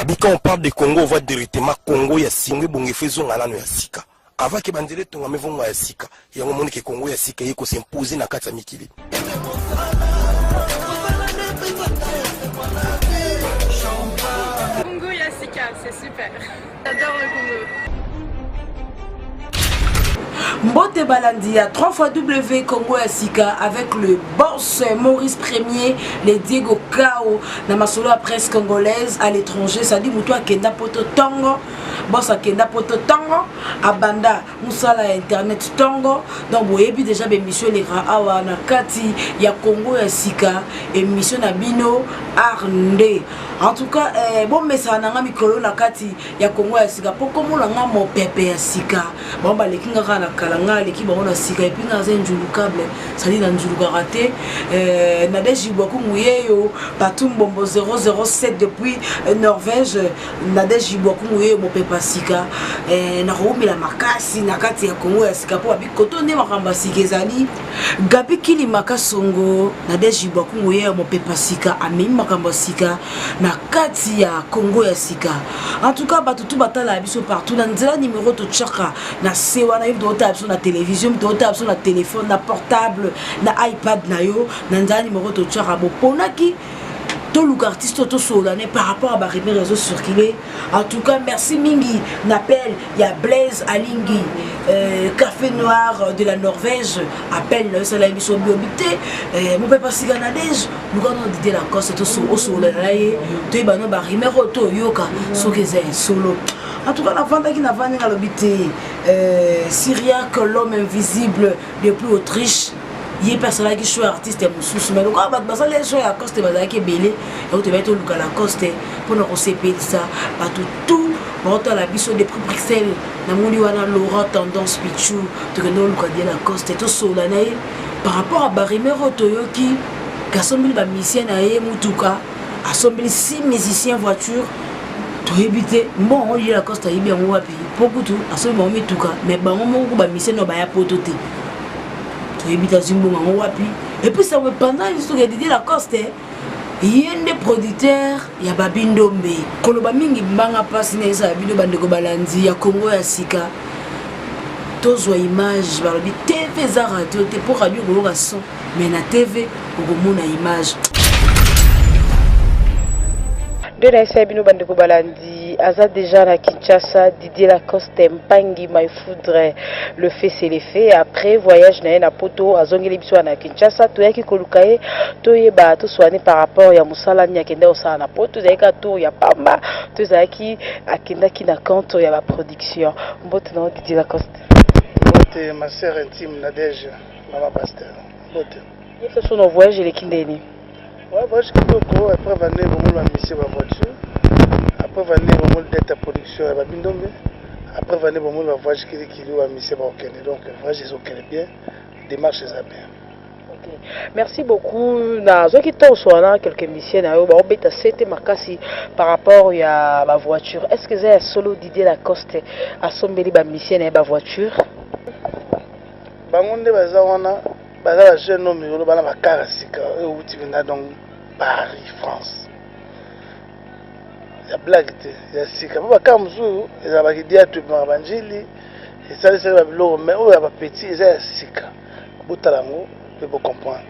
Babi quand on parle de Congo, on voit directement Congo ya singo ebongo efo ezonga nano ya sika. Avant ke banzela etongama evonga ya sika. Yango omoni ke Congo ya sika eye ko s'imposer na kati ya mikili. Congo ya sika, c'est super. J'adore le Congo. Mbote balandi ya 3 fois W Congo ya sika avec le boss Maurice Premier, le Diego Kao na masolo ya presse congolaise à l'étranger, ça dit mutu akenda poto tongo, boss akenda poto tongo, abanda musala ya internet tongo, donc boyebi déjà ba émission elekaka awa na kati ya Congo ya sika, émission na bino art nde. En tout cas, eh, bomesana na nga mikolo na kati ya Congo ya sika po kombo na nga mopepe ya sika bango baleki nga kaka na kala nga aleki bango na sika epuis nga aza injulukable sadi na njulukaka te eh, Nadège Ibwakungu yeyo Patou Mbombo 007 depuis eh, Norvège Nadège Ibwakungu yeyo mopepe ya sika eh, nakowumela makasi na kati ya Congo ya sika po babikoto nde makambo ya sika ezali Gaby Kilima Kasongo Nadège Ibwakungu yeyo mopepe ya sika amemi makambo ya sika na kati ya Congo ya sika. En tout cas bato tout batala biso partout na nzela numéro totiaka na se wana yo moto otala biso na télévision moto otala biso na téléphone na portable na iPad na yo na nzela numéro totiaka boponaki toluka artiste oyo tosolola ne par rapport à barumeur ezo circuler. En tout cas merci mingi na appel ya Blaise Alingi café noir de la Norvège appel na yo esalaki biso biobi te mopepa sika na Nadège luka no Didier Lacoste tosolola na ye toyeba no barumeur oyo toyoka soki eza ya solo. En tout cas navandaki navandi nalobi te Syriac l'homme invisible depuis Autriche ye mpe asalaki show ya artiste mosusu mais lokola bato basali show ya Lacoste bazalaki ebele yango toyebaki toluka Lacoste mpona kosepelisa bato tout baotala biso depuis Bruxelles. Namoni wana Laurent Tendance Pichou tokende oluka Didier Lacoste tosolola na ye par rapport à barumeur oyo toyoki asombeli bamusicien na ye mutuka, asombeli 6 musiciens voiture toyebi te mbongo Didier Lacoste ayebi yango wapi po kutu asombi bango mituka mais bango moko bamusicien no baya poto te toyebi te azwi mbongo yango wapi. Et puis sango pendant soki Didier Lacoste ye nde producteur ya Babi Ndombe koloba mingi mbanga mpasi na ezala bino bandeko balandi ya Congo ya sika tozwa image balobi TV eza radio te mpo radio okoyoka son mais na TV okomona image. Nde nayesaki bino bandeko balandi aza déjà na Kinshasa Didier Lacoste Mpangi my foudre le fait c'est le fait après voyage na ye na poto azongeli biso na Kinshasa toyaki koluka ye toyeba toswane par rapport ya mosala nini akendaki kosala na poto ezalaki kaka tour ya pamba to ezalaki akendaki na compte ya baproduction. Mbote na yo Didier Lacoste. Mbote ma sœur intime Nadège mama pasteur mbote. Yebisa biso na voyage eleki ndeni. Ouais, voyage kitoko après vande bomoni bamisie ba voiture après vande bomoni date ya production ya Babi Ndombe après vande bomoni ba voyage kilikili oyo bamisie bakokende donc voyage ezokende bien, démarche eza bien. Okay. Merci beaucoup. Nazwaki ntonso wana quelques musiciens na yo baobeta sete makasi par rapport ya ba voiture. Est-ce que eza ya solo Didier Lacoste asombeli ba musicien na ye ba voiture? Bango nde baza wana baza ba jeune homme yolo bana bakara sika oyo euti mpenza donc Paris France ya blague te ya sika mpo bakara mosusu ezala bakidiatu ebimaka banjili esalisaki babiloko mais oyo ya bapeti eza ya sika botala yango mpe bocomprendre.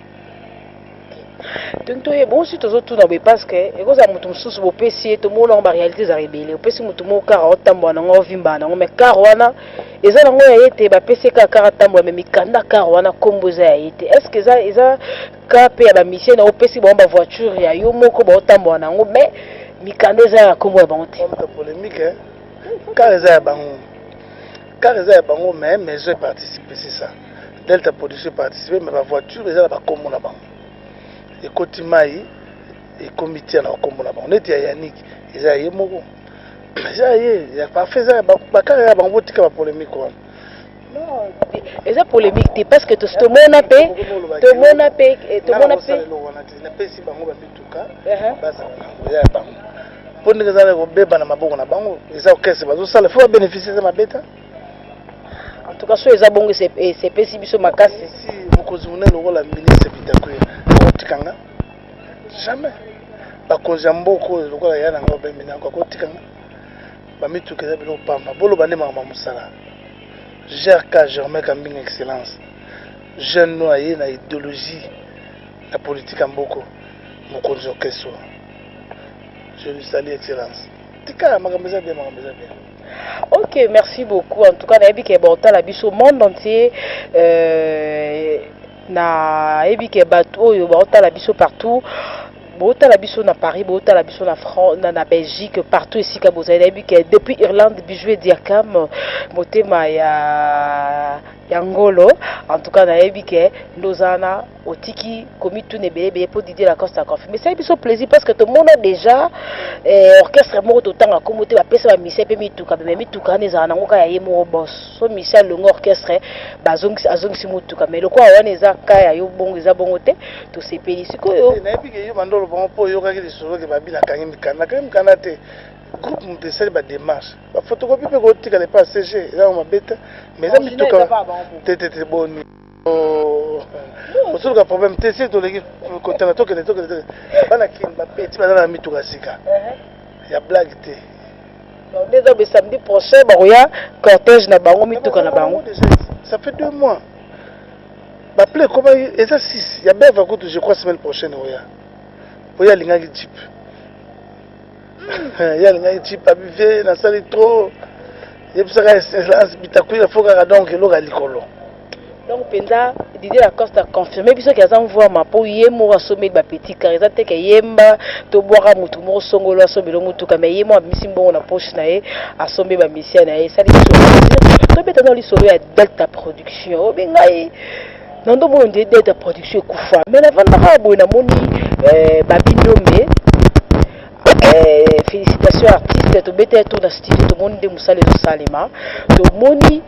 Donc toyeba osi tozotuna boye parce que ekozala moto mosusu bopesi ye tomona yango baréalité ezala ebele opesi motu moko kara otambola nango ovimbaka nango mais kar wana eza nango ya ye te bapesi ye kaka kara atambola mais mikanda kar wana nkombo eza ya ye te. Est ce que eza eza ka mpe ya bamisie na opesi bango bavoiture ya yo moko baotambola nango mais mikanda eza ya nkombo ya bango te? Polémique kar eza ya bango, kar eza ya bango mais maison eparticipe, c'est ça Delta Production eparticipe mais bavoiture eza na bakombo na bango ekoti mai ekomi tia na bakombo na bango neti ya Yannick eza ya ye moko eza ya ye ya parfait eza bakar ya bango botika bapolémique wana. Non, eza polémique te parce que tomona mpe tomona mpe tomona mpe eloko wana te napesi bango bamituka bazala nango eza ya bango mpo ndenge eza kobeba na maboko na bango eza orchestre bazosala fo babénéficie eza mabeta. En tout cas so eza bongo esepesi biso makasi. Si mokonzi monene lokola ministre Bitakwira akotikanga jamais. Bakonzi ya mboka oyo lokola ya na nga obembi na akotika nga. Bamituka eza biloko pamba. Boloba nde makambo ya mosala. GRK Germain Kambinga Excellence. Jeune no aye na idéologie na politique ya mboko. Mokonzi orchestre. Je lui salue Excellence. Tika makambo eza bien, makambo eza bien. Ok, merci beaucoup. En tout cas, nayebi ke botala biso monde entier nayebi ke bato oyo baotala biso partout, botala biso na Paris, botala biso na France, na Belgique, partout esika bozali. Nayebi ke depuis Irlande, Bijou Diakam, motema ya ngolo. En tout cas, nayebi ke ndozana otiki komituna ebele ebele mpo Didier Lacoste aconfirme. Esali biso plaisir parce que tomona déjà orchestre moko totanga kombo te, bapesa bamusicien mpe mituka, mais mituka wana ezala nango kaka ya ye moko boss. So musicien alongo orchestre, bazongisi, azongisi motuka, mais lokola wana eza ka ya yo bongo, eza bongo te. Tosepeli sikoyo. Nayebi ke yo bandolo bango mpo oyokaki lisolo ke babi nakangi mikanda. Nakangi mikanda te. Groupe moto esali badémarche, baphotocopie mpe kotikala epa CG, eza yango mabe te, mais eza mituka te te te. Boni ozoluka problème te? Si toleki kotanga, tokende, tokende, tokende. Bana Kini, bapeti baza na mituka sika ya blague te. Nde eza be samedi prochain bakoya cortège na bango, mituka na bango. Ça fait 2 mois baple ekoma, eza 6 ya beva kutu, je crois semaine prochaine oya. Oyo alingaki jeep, ye alingaki jeep, abive nasali trop, yebisaka Excellence Bitakwira, fo kaka donc eloko ya likolo. Donc mpenza Didier Lacoste aconfirme biso ke aza mvwama, mpo ye moko asombeli bapetit car. Eza te ke yemba tobwaka motu moko songolo asombeli motuka, mais ye moko abimisi mbongo na poche na ye, asombi bamusicien na ye. Esali biso plaisir. Tobeta na lisolo ya Delta Production. Obi ngai na ndomona nde Delta Production ekufa, mais navandaka boye, namoni Babi Ndombe. Félicitation artiste. Tobeta tour na studio, tomoni nde mosala ezosalema, tomoni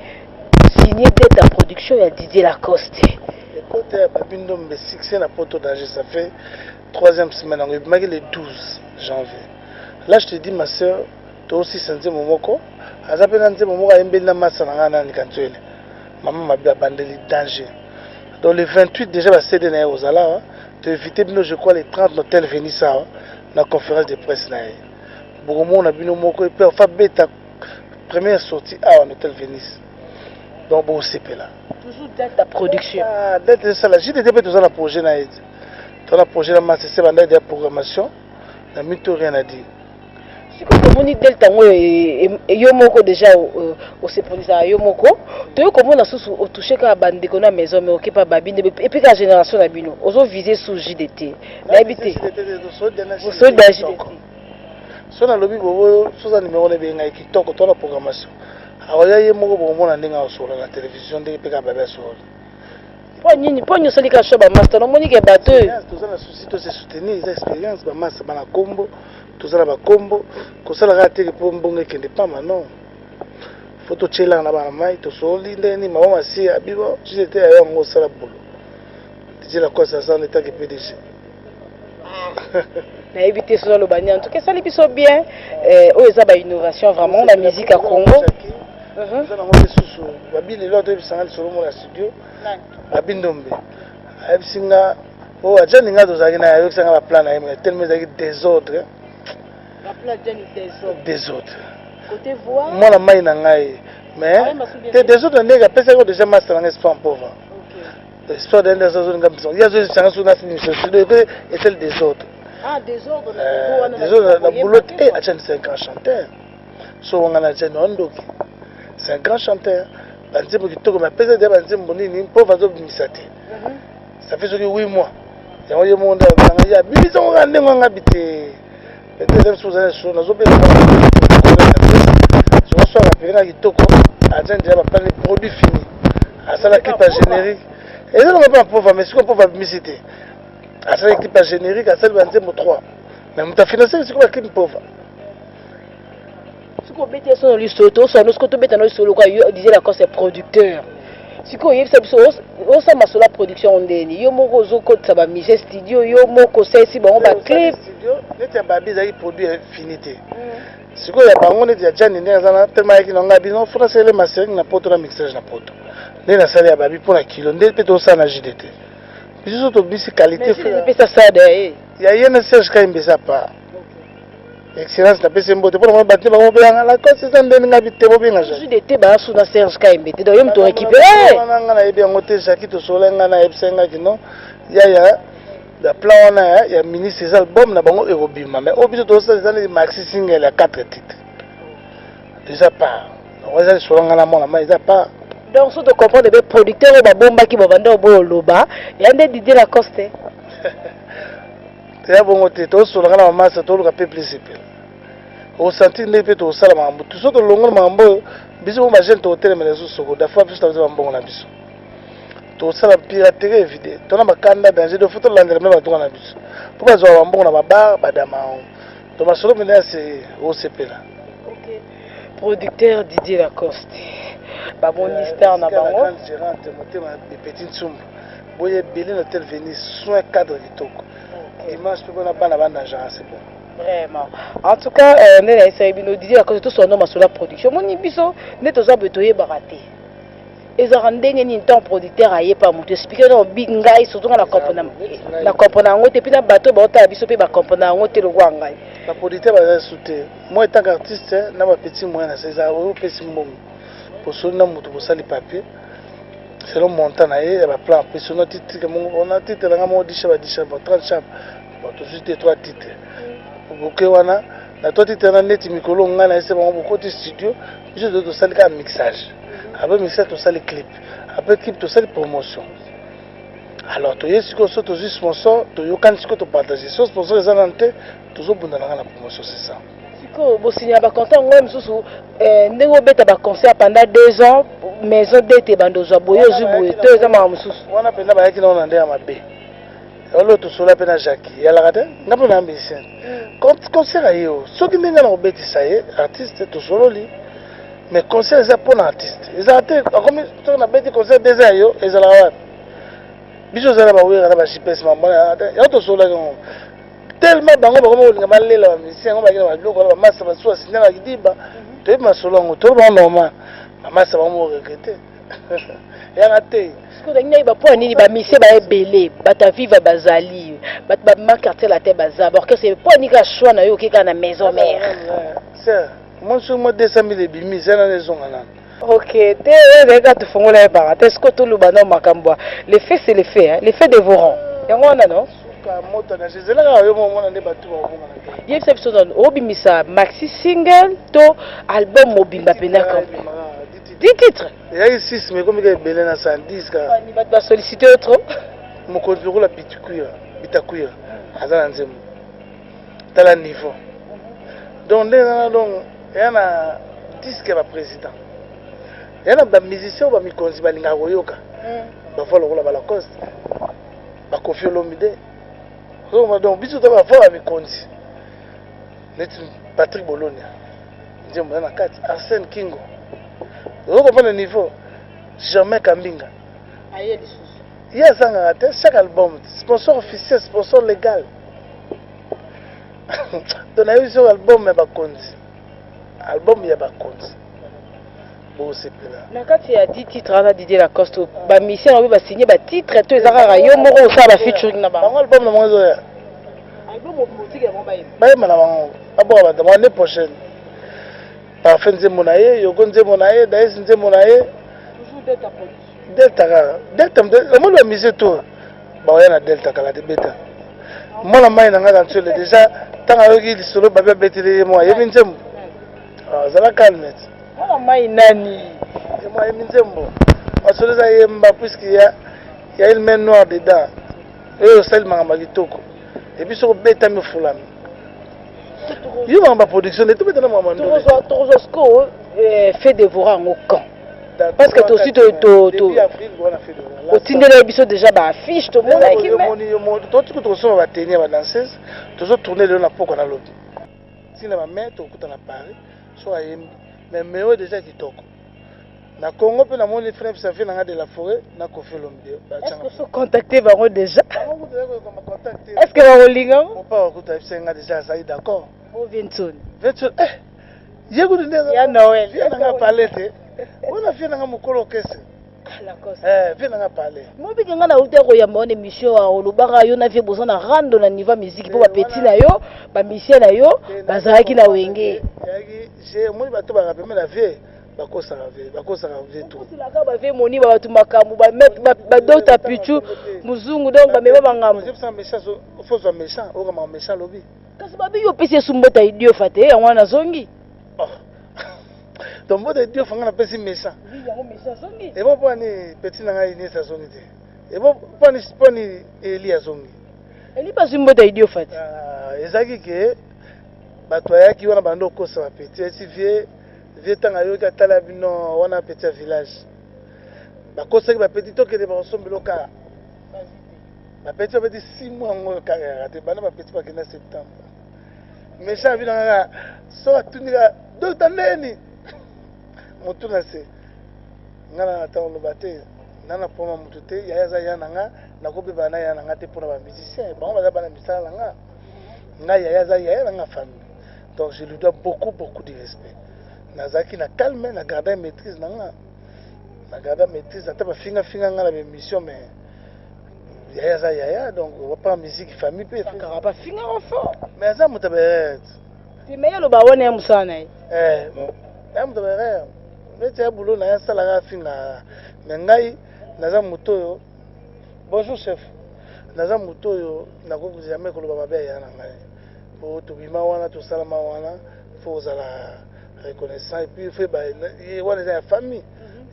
signé Delta Production ya Didier Lacoste. Ekota ya Babi Ndombe, succès na Poto Danger, ça fait troisième semaine yango, ebimaki le 12 janvier. Là je te dis, ma sœur, toosisa nzembo moko, aza mpe na nzembo moko ayembeli na masa na ngai nani Kantuele, mama mabe abandeli danger. Donc le 28 déjà baCD na ye kozala awa. Toinvite bino, je crois le 30 na Hotel Venise awa, na conférence de presse na ye. Bokomona bino moko epe afa beta première sortie awa na Hotel Venise, donc bokosepela. Toujours Delta Production. Ah, Delta ezosala JDT mpe, toza na projet na ye, toza na projet na masese bandai ya programmation na mito, rien à dire. Sikoyo tomoni Delta yango, yo moko déjà oseponisaka yo moko. Toyei komona susu otouche kaka bandeko na maison, mais okepa Babi nde et puis kaka génération na bino ozovise sous JDT, nayebi te. Osoli na JDT. So nalobi bobo, soza numero na ebengai kitoko to na programmation, akoya ye moko. Bokomona ndenge akosola na télévision, ndenge mpe kaka Babi asola. Mpo nini, mpo nini osali kaka choix bamaster? Namoni ke bato oyo Toza na souci to se soutenir, eza expérience. Bamasa bana kombo, toza na bakombo, kosala kaka teke mpo mbongo ekende pamba, non. Fo totyelaka na bana mai, tosoli ndenge nini. Mama masi abibo jdt ayo yango osala bolo. Didier Lacoste aza en état que PDG. Nayebi te soki aloba nini. En tout cas esali biso bien. Oyo eza bainnovation vraiment na musique ya Congo. Eza nango lisusu Babi lelo atoyebisanga lisolo moko na studio. Babi Ndombe ayebisi nga oyo ajani nga tozalaki na ye, ayokisanga baplan na ye, mais tellement ezalaki désordre, désordre, mwana mai na ngai. Mais te, désordre ndenge apesaki déjà master nanga Espoir Mpova, Espoir de nde azolinga biso, ye azoyebisanga so nasi miso studio esali désordre, désordre na boulot te. Atiani, c'est un grand chanteur. So wanga na Atiani wandoki, c'est un grand chanteur, banzembo kitoko, mais apesa deya banzembo nini mpo azobimisa te. Ça fait soki 8 mois yango, ye moko nde alobanga ye abimisa ngo kaka ndenge wanga bi te. Peut-être mosusu oza so nazobenga so rapele nga kitoko. Atiani deja baplani, produit fini, asala clip ya générique, eza nango mpe mpova, mais sikoyo mpova abimisi te. Asali clip ya générique, asali banzembo 3, mais moto afinanse sikoyo baclip mpova. Sikoyo obeti ye sono lisolo, toswana sikoyo, tobeta na lisolo kwa yo Didier Lacoste producteur. Sikoyo oyebisa biso, osala masolo ya production ndeni? Yo moko ozokotisa bamusicien studio, yo moko osalisi bango baclip? Studio neti ya Babi ezalaki produit fini te. Sikoyo ya bango neti ya Jani, ndenge aza na telema, ayaki na nga bino fo nasalele mastering na poto, na mixage na poto, nde nasali ya Babi mpo na kilo, nde mpe tosala na JDT. Biso so tobisi qualité. Epesa sada ye. Ya ye na Serge Kayembe eza part. Excellence napesi mbote mpona mwa bato bango bobenganga Lacoste eza ndeni nga bite bobenga Jacques. De te basu na Serge Kayembe te donc ye moto récupéré. Wana nga nayebi yango te Jacques tosola nga nayebisa nga kino yaya ya plan wana ya ministre eza album na bango ekobima mais oyo biso tozosala eza neti maxi single ya 4 titres eza part donc eza lisolo nga na mwana ma eza part. Donc so tocomprendre be producteur oyo babombaki babanda oboyo oloba ya nde Didier Lacoste. Eya bongo te, tosolaka na bamasa, toluka peuple esepela. Osentir ndenge mpe tokosala makambo tu. Soki tolongoli makambo oyo, biso mo bajeune tokotelemela lisusu soko dafa biso taza bambongo na biso. Tokosala piraterie evide. Tona bakanda danger, donc faut tolandela mpe bato na biso. Mpo bazwaka bambongo na babar, badama yango. To masolo mpenza ya se osepela. Producteur Didier Lacoste. Baboni star na bango. Grande gérante motema de petit Ntsumbu. Boye ebele na Hotel Venise, soin cadre kitoko. Dimanche mpe mpona bana bana genre c'est bon. Vraiment. En tout cas, euh, nde nayesaki bino Didier Lacoste tosala no masolo ya production. Omoni biso nde toza boye toyebaka te. Ezalaka ndenge nini ntango producteur aye pa moto explike no bi ngai surtout nga na comprendre na comprendre yango te mpe na bato baotala biso mpe ba comprendre yango te lokola ngai. Ba producteur baza su te. Moi en tant qu'artiste na ba petit moyen na eza oyo opesi mbongo. Bosoli na moto bosali papier. Selon montant na ye ya ba plan apesi ona titre moko ona titre na nga moko 10 chambres 10 chambres 30 chambres. Bon tozwi te 3 titres. Boke wana na 3 titres na neti mikolo ngai na ese bango bokoti studio biso tozo tosali kaka mixage. Après mixage tosali clip. Après clip tosali promotion. Alors toye sikoyo so tozwi sponsor toyokani sikoyo topartage so sponsor eza nanu te tozobunda na ngai na promotion c'est ça. Sikoyo bosinya baconcert yango mosusu ndenge obeta baconcert pendant 2 ans maison dete bando ozwa boye ozwi boye to eza makambo mosusu. Wana mpenza bayaki nango na nde ya mabe. Oyo tosola mpe na Jacques yalaka te nga mpe na musicien concert aye o soki ndenge na kobetisa ye artiste tosololi mais concert eza mpona artiste ezala te akomi soki nabeti concert deza ya yo ezalaka wapi biso eza na bawera na bagps mambo yango tosololaki yango tellement bango bakomi kolinga balela bamusicien yango bayaki na babiloko wana bamasa basusu asinya na kidiba toyebi masolo yango toloba bango normal bamasa bango moregrete yanga te. Sikoyo nalingi nayeba mpo ya nini bamusicien baya ebele bato ya viva bazali bato bama quartier latin baza baorchestre mpo ya nini kaka choix na yo oke kaka na maison mère. Sœur, moi soki mwa 200 000 ebimi eza nano ezonga nano. Ok te oyo ezali kaka tofongola yebaka te sikoyo toloba nao makambo ya le fait c'est le fait hein, le fait dévorant yango wana no. Suka moto na ezela kaka yo momona nde bato bakobongana te. Yebisa biso nano obimisa maxi single to album mobimba mpenza complet 10 titres. Ezalaki 6 mais ekomi kaka ebele na 110 kaka. Bato basollicite yo trop. Mokonzi lokola Bitakwira Bitakwira aza na nzembo tala niveau donc ndenge wana donc eya na disque ya baprésident eya na bamusicien oyo bamikonzi balingaka koyoka bavoix lokola balacoste bakofi Olomide donc biso to bavoix ya mikonzi neti Patrick Bolonia nzembo eza na kati Arsène Kingo ozo comprendre niveau Germain Kambinga aye lisusu ye azangaka te chaque album sponsor officiel sponsor légal donc nayebi soki album ya bakonzi album ya bakonzi bosepela. Na kati ya 10 titres wana Didier Lacoste bamusicien oyo basigne batitre to eza kaka yo moko osala bafeaturing na bango. Bango album na bango ezoya bayemba na bango baboka bato bango année prochaine parfait nzembo na ye yoko nzembo na ye daes nzembo na ye delta kaka delta omoni bamusicien to baoya na delta kala te beta mwana mai na ngai na ntsole déjà ntango ayoki lisolo babi abeteli ye mo ayebi nzembo azala calme ti. Mwana mai nani? Ye mo ayebi nzembo masolo eza yemba puisque ya une main noire dedans oyo osali makambo ya kitoko epuis soki obetami ofulami yo makambo ya production nde tobetana makambo ya ndole. Tokozwa sikoyo fait dévorer yango quand? Parce que tosi otindela biso déjà baaffiche tomonaki. Totiki tokosomba bateni ya badanseuse tozotourne lelo na poko na lobi ntina bamai tokokuta na Paris so ayembi mais meo déjà kitoko na Congo mpe namoni frère safi nanga de la forêt na Kofi Olomide. Est-ce que so contacter bango déjà? Est-ce que bakolinga? Mopa wakuta yebisa nga déjà azali d'accord. Bo Vincent. Vincent eh ye kutu nde ya Noël. Vie nanga pale te wana vie nanga mokolo okese. Lacoste. Eh, vie nanga parle. Mobiki nga na uta koyamba wana émission olobaka yo na vie boza na rando na niveau musique po ba petit na yo, ba musicien na yo bazalaki na wenge. Yaki j'ai omoni bato ba rappeler na vie bakosaka vie bakosaka vie tout. Kosilaka ba vie moni ba bato makambo ba met ba, ba docteur Pichu muzungu donc ba mema bangambo. Ozebisa méchant faut zwa méchant okama méchant lobi. Kasi babi yo pesi yesu mbota idiot fate yango wana nazongi. Oh. Donc mbote idiot fanga na pesi méchant. Oui, yango méchant azongi. Et bon po ani petit na ngai Inès azongi te. Et bon po ani po ani Eli azongi. Eli bazwi mbota idiot fate. Ah, ezalaki ke bato ayaki wana bando okosa ba petit esi vie vie ntango ayoki atala bino wana petit ya village bakosaki ba petit tokende bakosombela okaka ba petit babeti 6 mois yango oyo kaka yaka te banda ba petit bakenda septembre méchant abino kaka so atuni kaka docteur ndeni motu na se nga na ntango oloba te nga na poma motu te yaya aza ya na nga nakobeba na ya na nga te mpona ba musicien bango baza bana misala na nga nga yaya aza yaya na nga famille donc je lui dois beaucoup beaucoup de respect nazalaki na calme na garda maîtrise na nga na garda maîtrise ata bafingafinga nga na baémission mais yaya aza yaya donc wapa musique famille mpe Sankara bafingaka fort. Mais aza moto ya baerreur. Te mais ye aloba wana ya mosala na ye. Eh, ya moto ya baerreur neti ya boulot na ye asalaka afingaka mais ngai naza moto oyo bonjour chef naza moto oyo nakoki jamais koloba mabe ya yaya na ngai po tobima wana tosalama wana faut kozala reconnaissant et puis faut ye wana eza ya famille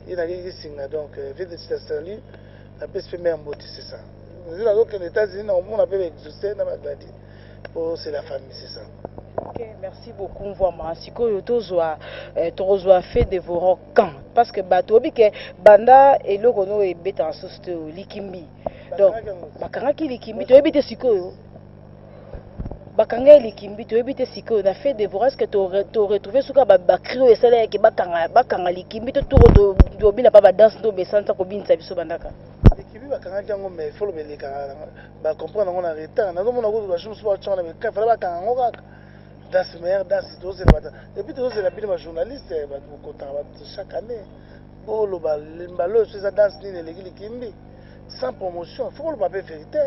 ye nakeki singa donc vie de salut napesi mpe mare mbote c'est ça nzi nazokende États-Unis nakomona mpe baexaucé na bagladi po c'est la famille, c'est ça. Ok, merci beaucoup Mvwama. Sikoyo tozwa tokozwa fait dévorant quand parce que bato oyebi ke banda eloko no ebetaka susu te oyo likimbi. Donc bakangaki likimbi toyebi te sikoyo bakanga ye likimbi toyebi te sikoyo na fait dévorant est-ce que to retrouver suka ba cri oyo esalaki bakanga likimbi to toko tobina pa ba danse nde obesana kobinisa biso bandaka. Likimbi bakangaki yango mais faut loba elekaka bacomprendre yango na retard nazomona kutu bajour mosusu batyanga na beka fala bakanga yango kaka danse meilleure danse tozozela bato et puis tozozela bino bajournaliste bato bokotaka bato chaque année boloba mbala oyo so eza danse nini eleki likimbi sans promotion faut koloba mpe vérité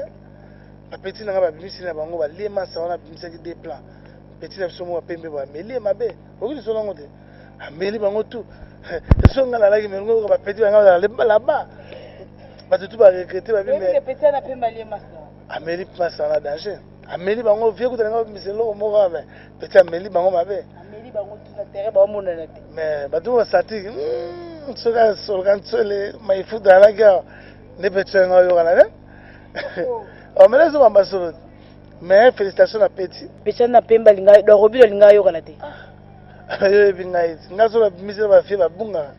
bapeti na nga babimisi na bango balie masa wana abimisaki deux plans petit na biso moko apembe bameli ye mabe okoki lisolo yango te ameli bango tu so nga nalaki melongo bapeti banga là-bas bato tu baregrete babi ameli masa na danger ameli bango vie kuta nanga babimisa eloko moko me petit ameli bango mabe mais bato basatiki soki asoloka nsole maifuta alaki awa nde petit yanga oyokana ne omele ezobamba solo mais félicitation na petit. Petit na pemba alinga donc robino alinga ayokana te. Oyebi ngai ngai so babimisi na bafie babungaka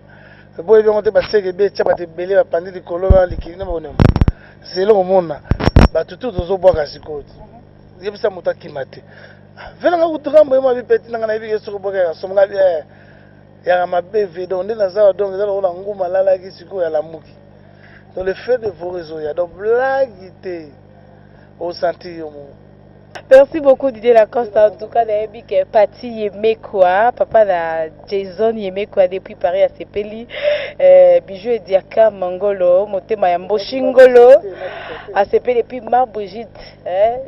boyebi yango te baseke ebe etya bato ebele bapandi likolo na likili na bonema zelo komona bato tu tozobwaka sikoyo te yebisa moto akima te velanga kutuka mboye mwa bipeti nanga nayebi ke soki obwaka yaka somo ngai yaka mabe ve donc nde naza donc eza lokola nguma alalaki sikoyo alamuki donc le fait de voir ezoya donc blague te osentir yo moko. Merci beaucoup Didier Lacoste. En tout cas, nayebi ke Pati Yemekwa, papa na Jason Yemekwa depuis Paris à Sepeli, Bijou et Diaka Mangolo, motema ya Mboshingolo à Sepeli et puis ma Brigitte, hein,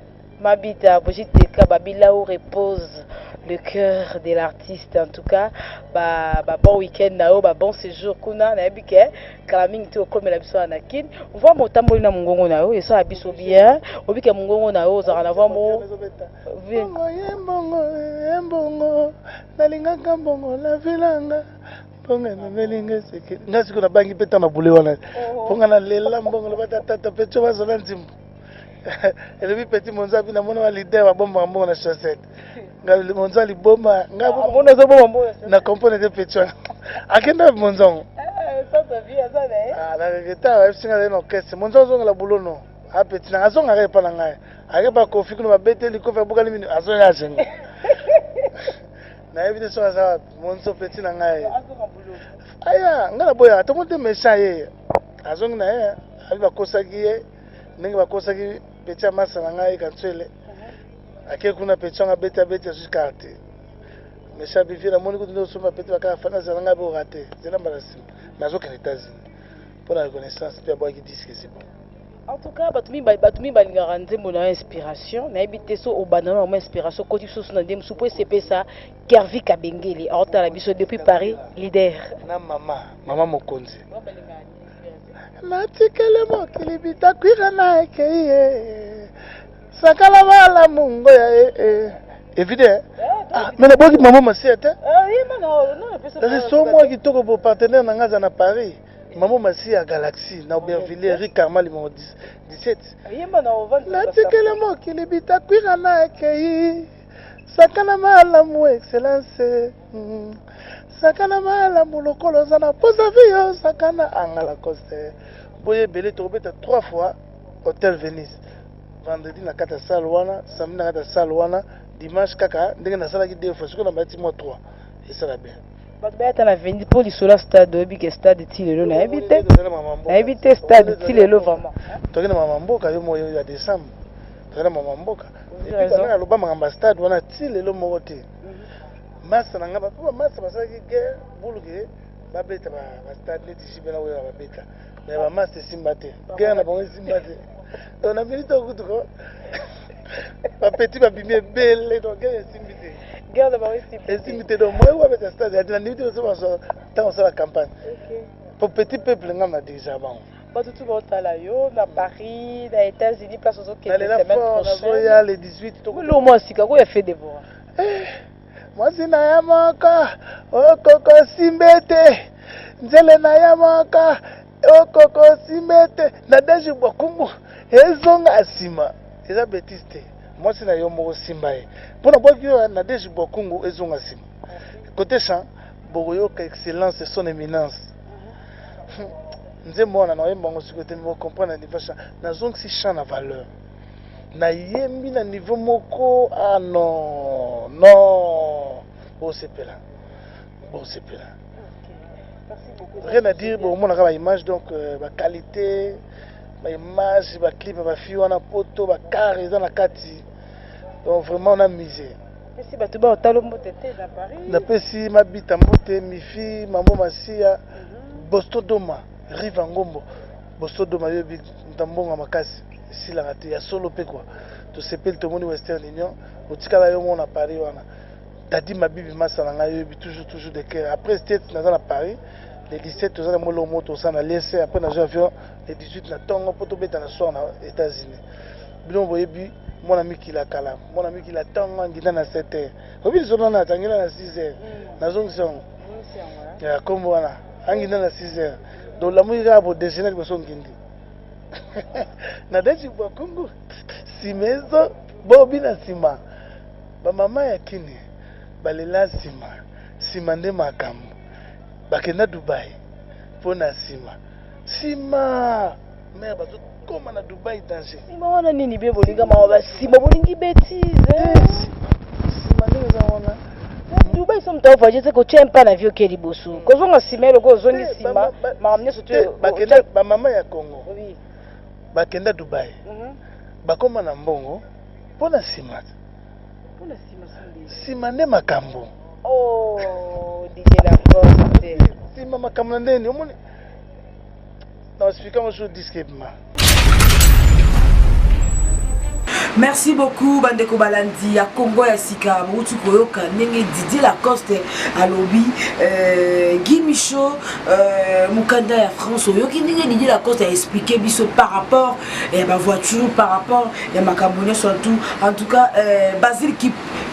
Mabita Brigitte Teka Babila où repose le cœur de l'artiste. En tout cas, ba bon week-end na yo, ba bon séjour kuna nayebi ke kala mingi te okomela biso na Kin. Voix motamboli na mongongo na yo esala biso bien. Obike mongongo na yo ozalaka na voix mo mbongo ye mbongo ye mbongo nalingaka mbongo na vilanga mbongo ememelinga eseke nga sikoyo nabangi mpe ntango na bule wana mpo nga nalela mbongo loba tatata mpe tio bazola nzimbu elobi petit monzo abi namona ba leader babombaka mbongo na chaussette nga monzo aliboma nga amona ozoboma mbongo na comprendre te petit wana akenda monzongo na regreta bayebisi nga azali na orchestre monzo azongela bulono apeti nanga azongaka epa na ngai ake bakofi kuna babeteli kofi abukani mino azonga azenga nayebi te soki aza wapi monzo petit na ngai aya ngai naboyaka tomoni te méchant ye azongi na ye abi bakosaki ye ndenge bakosaki petit ya masa na ngai Kanswele ake kuna petit yango abeti abeti azwi carte méchant bivie namoni kutu nde osomba petit bakaka fana azala ngai boka te zela mbala nsima nazokende États-Unis. Mpo na reconnaissance mpe abwaki disque, c'est bon. En tout cas, bato mingi balingaka nzembo na yo Inspiration. Nayebi te so obanda na mwa Inspiration, okoti susu na nde mosusu mpo esepesa Kervi Kabengele aotala biso depuis Paris, leader. Na mama mokonzi natikele mokili bitakwira na ekei ye sakala malamu ngoya ye évide. Ah, mais nabwaki mama Masiya te. Resto mwa kitoko bo partenaire na nga aza na Paris, mama Masiya Galaxy na Aubervilliers, Rick Karma numéro 17. Natikele mokili bitakwira na ekei sakana malamu excellence, sakana malamu lokolo oza na posa vi yo sakana angala koste boye ebele. Tokobeta trois fois Hotel Venise, vendredi na kati ya salle wana, samedi na kati ya salle wana, dimanche kaka ndenge nasalaki deux fois. Sikoyo na bati mwa trois, esala bien. Bato bayata na Venise mpo lisolo ya stade. Oyebi ke stade ti lelo nayebi te, nayebi te stade ti lelo vraiment. Toki na mama mboka yo moyo ya décembre, toki na mama mboka aloba makambo ya stade wana ti lelo moko te. Masa na nga po bamasa basalaki guerre buluke babeta bastade neti jibe na oyo babeta, mais bamasa esimba te, guerre na bango esimba te. Donc na minute okutuko bapeti babimi ebele, donc guerre esimbi te. Guerre na bango esimbi. Esimbi te. Donc moyen babeta stade ati na ndimi te. Oso ntango osala campagne po petit peuple, nga na dirige bango. Bato tu baotala yo na Paris, na États-Unis, place ozokende. Nalela fort, nazoya le 18. Lo mwa sika koya fe Debora. Mwasi na ya moko okoko simbe te, nzele na ya moko okoko simbe te, na deji bwakungu ezonga nsima. Eza bétise te. Mwasi na yo moko simba ye mpona bwaki yo na deji bwakungu ezonga nsima. Côté chant, bokoyoka excellence son éminence nzembo wana naoyemba yango sikoyo te, bocomprendre na niveau chant. Nazongisi chant na valeur, nayembi na niveau moko. Ah non, non, bosepela, bosepela, rien à dire. Bomonaka baimage, donc baqualité baimage, baclip ya bafille wana poto, bacar eza na kati. Donc vraiment on a misé. Pesi bato baotala mbote te na Paris. Napesi mabita mbote, mifi mambo Masiya, Bosto Doma, Riva Ngombo, Bosto Doma. Yoyebi moto mbongo makasi esilaka te ya solo mpe kua tosepeli. Tomoni Western Union otikala yo moko na Paris wana. Dadi Mabibi, masa na ngai, yoyebi, toujours toujours de cœur. Après state naza na Paris le 17, toza na molongo moko tosala na liese. Après nazwi avion le 18 na ntongo mpo tobeta na soir na États-Unis. Bino boyebi mwana mikili ya kala, mwana mikili ya ntongo anginda na 7 heures. Oyebi lisolo wana, atangela na 6 heures, nazongisa yango ya kombo wana, anginda na 6 heures. Donc lamuki kaka bo déjeuner liboso ngindi na deti bakungu nsima ezo bobi na nsima. Bamama ya kini balela nsima, nsima nde makambo. Bakenda Dubai mpo na nsima, nsima mare bazokóma na Dubai danger. Nsima wana nini? Be bolinga mawa basima, bolingi bétise. Nsima ndenge eza wana. Dubai so moto avoyage te, kotia mpa na vie oke liboso, kozonga nsima eloko ozongi nsima makambo nyonso. Bakenda bamama ya Congo bakenda Dubai, bakóma na mbongo mpo na nsima, nsima nde makambo. Oh, DJ Lacoste. Nsima makambo na ndeni omoni na expliquer ngo sur disque ebima. Merci beaucoup bandeko balandi ya Congo ya sika. Bouti koyoka ndenge Didier Lacoste alobi, Guy Michaud, mokanda ya France. Oyoki ndenge Didier Lacoste a expliqué biso par rapport ya bavoiture, par rapport ya makambo nyonso. En tout cas, Basile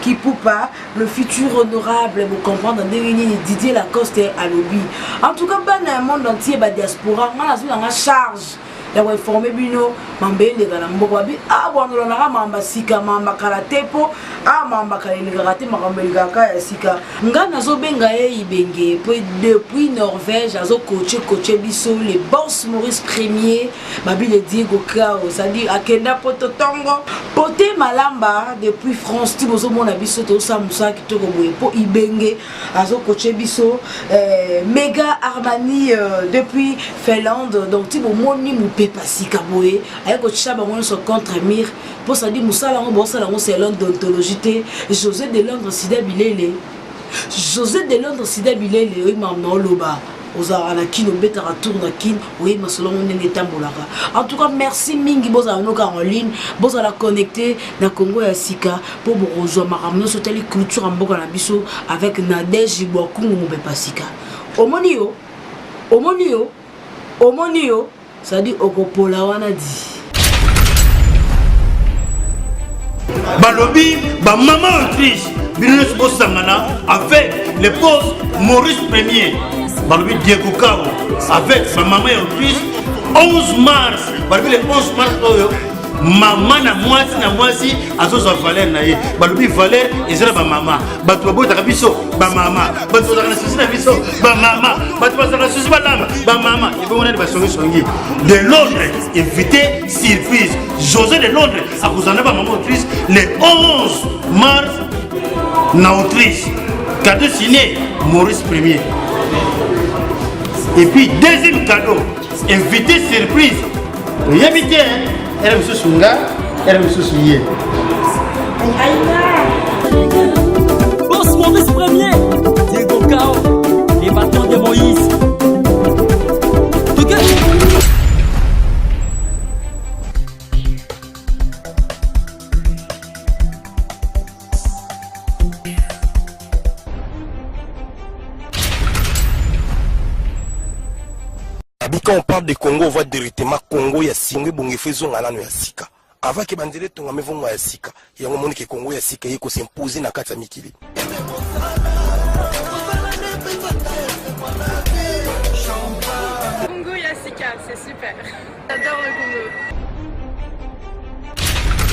Kipupa, le futur honorable, bocomprendre ndenge nini Didier Lacoste alobi. En tout cas, bana ya monde entier, badiaspora, nga nazwi nanga charge ya koinforme bino mambo eleka na mboka. Babi abwandolanaka mamba sika, mamba kala te, mpo a mamba kala elekaka te, makambo elekaka ya sika. Nga nazobenga ye Ibenge mpo depuis Norvège azokoche koche biso, le boss Maurice Premier, babi le Diego Kao, c'est-à-dire akenda poto ntongo pote malamba depuis France. Ti bozomona biso tozosala mosala kitoko boye mpo Ibenge azokoche biso, Mega Armani, depuis Finlande. Donc ti bomoni mopepa sika boye aye kotia bango nyonso contre mur mpo sadi mosala yango bosala yango selon déontologie te. José de Londres, sida bilele, José de Londres, sida bilele, oyo makambo na oloba. Ozalaka na Kin, obetaka tour na Kin, oyebi masolo yango ndenge etambolaka. En tout cas, merci mingi, bozala noka en ligne, bozala connecté na Congo ya sika mpo bokozwa makambo nyonso etali culture ya mboka na biso avec Nadège Bwakungu Mopepa Sika. Omoni yo, omoni yo, omoni yo, c'est-à-dire okopola wana di. Balobi bamama Autriche, bino nyonso bosangana avec le boss Maurice Premier. Balobi Diego Kao avec bamama ya Autriche 11 mars. Balobi le 11 mars oyo mama na mwasi na mwasi azozwa valeur na ye. Balobi valeur eza na bamama, bato babotaka biso bamama, bato bazalaka na susi na biso bamama, bato bazalaka na susi balamba bamama. Ebongo nani basongisongi de Londres invité surprise José de Londres akozala na bamama Autriche le 11 mars na Autriche. Cadeau signé Maurice Premier. Et puis deuxième cadeau invité surprise, oyebi te, ere mosusu nga, ere mosusu ye. Boss Maurice Premier, Diego Kao, les bâtons de Moïse. Toke. Abi, quand on parle de Congo, on voit directement Congo ya singo ebongi fo ezonga nano ya sika avant ke banzela etongama evonga ya sika. Yango omoni ke Congo ya sika eye kos'impose na kati ya mikili.